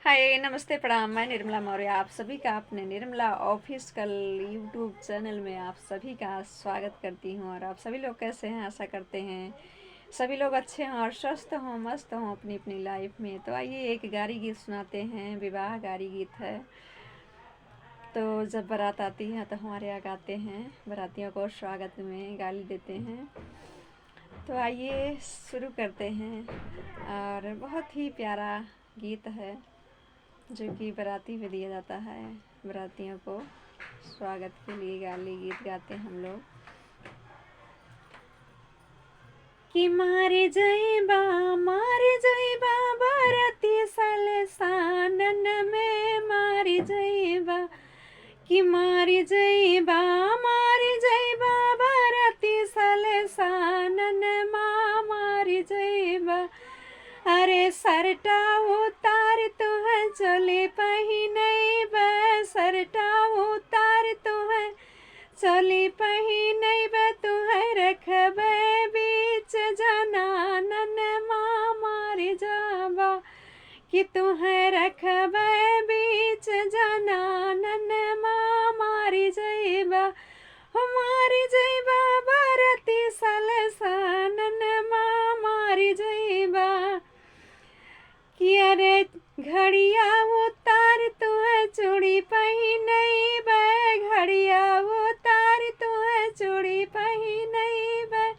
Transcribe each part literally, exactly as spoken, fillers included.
हाय, नमस्ते, प्रणाम। मैं निर्मला मौर्य, आप सभी का अपने निर्मला ऑफिशियल YouTube चैनल में आप सभी का स्वागत करती हूँ। और आप सभी लोग कैसे हैं? आशा करते हैं सभी लोग अच्छे हों और स्वस्थ हों, मस्त हों अपनी अपनी लाइफ में। तो आइए, एक गारी गीत सुनाते हैं, विवाह गारी गीत है। तो जब बारात आती है तो हमारे यहाँ गाते हैं, बारातियों को स्वागत में गाली देते हैं। तो आइए, शुरू करते हैं। और बहुत ही प्यारा गीत है जो कि बाराती में दिया जाता है, बारातियों को स्वागत के लिए गाली गीत गाते हैं हम लोग। कि मारी जइबा, मारी जइबा, बाराती साले सानन में मारी जइबा। कि मारी जइबा, मारी जइबा, बाराती साले सानन मा मारी जइबा। अरे सरटा उतार तुहैं चोली पहिनइबे, सरटा उतार तुहैं चोली पहिनइबे, तुहैं रखबे बीच जनानन मा मारी जाबा। कि तुहैं रखबे बीच जनानन मा मारी जइबा, हो मारी जइबा, बाराती साले सानन मा मारी जइबा। कि अरे घड़िया उतार तुहैं चूड़ी पहिनइबे, घड़िया उतार तुहैं चूड़ी पहिनइबे।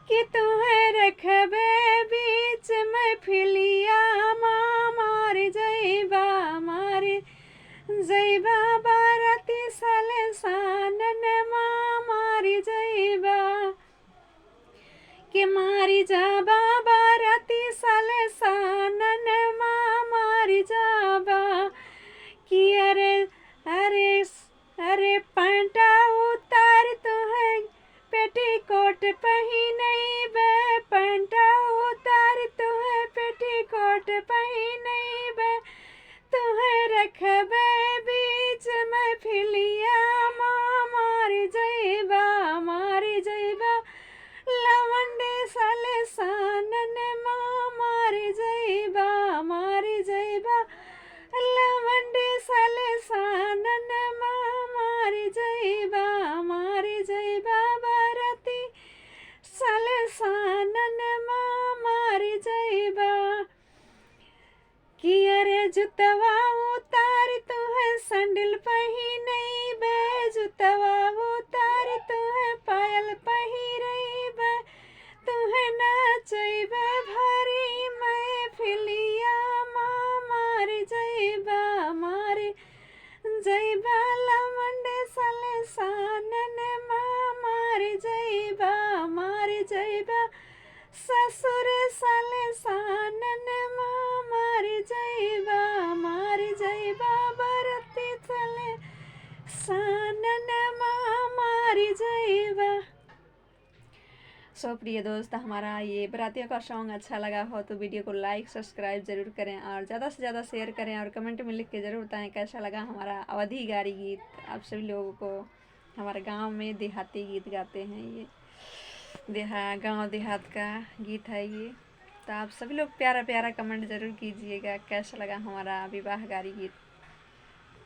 कि तुहैं रखबे बीच महफिलिया मा मारी जइबा, मारी जइबा, बाराती साले सानन मा मारी जइबा। कि मारी जाबा, बाराती साले सानन मा मारी जाबा। कि अरे, अरे, अरे पैंटा उतार तुहैं पेटीकोट पहिनइबे, पैंटा उतार तुहैं पेटीकोट पहिनइबे। तुहैं रखबे बीच महफिलिया मा मारी जइबा, मारी जइबा। लवंडे साले सानन मा मारी जइबा, मारी जइबा। लवंडे साले सानन मा मारी जइबा, मारी जइबा, बाराती साले सानन मा मारी जइबा। कि अरे जुतवा उतार तुहैं सैंडल पहिनइबे, जुतवा उतार तुहैं पायल पहिरइबे, तुहैं नचइबे भारी महफिलिया मा मारी जइबा, मारी जइबा। लवंडे साले सानन मा मारी जइबा, मारी जइबा। ससुर साले सानन मा मारी जइबा, मारी जइबा। बाराती साले सानन मा मारी जइबा। सो प्रिय दोस्त, हमारा ये बारातियों का सॉन्ग अच्छा लगा हो तो वीडियो को लाइक, सब्सक्राइब जरूर करें और ज़्यादा से ज़्यादा शेयर करें और कमेंट में लिख के ज़रूर बताएं कैसा लगा हमारा अवधी गारी गीत। आप सभी लोगों को हमारे गांव में देहाती गीत गाते हैं ये, देहा-, गांव देहात का गीत है ये। तो आप सभी लोग प्यारा प्यारा कमेंट ज़रूर कीजिएगा कैसा लगा हमारा विवाह गारी गीत।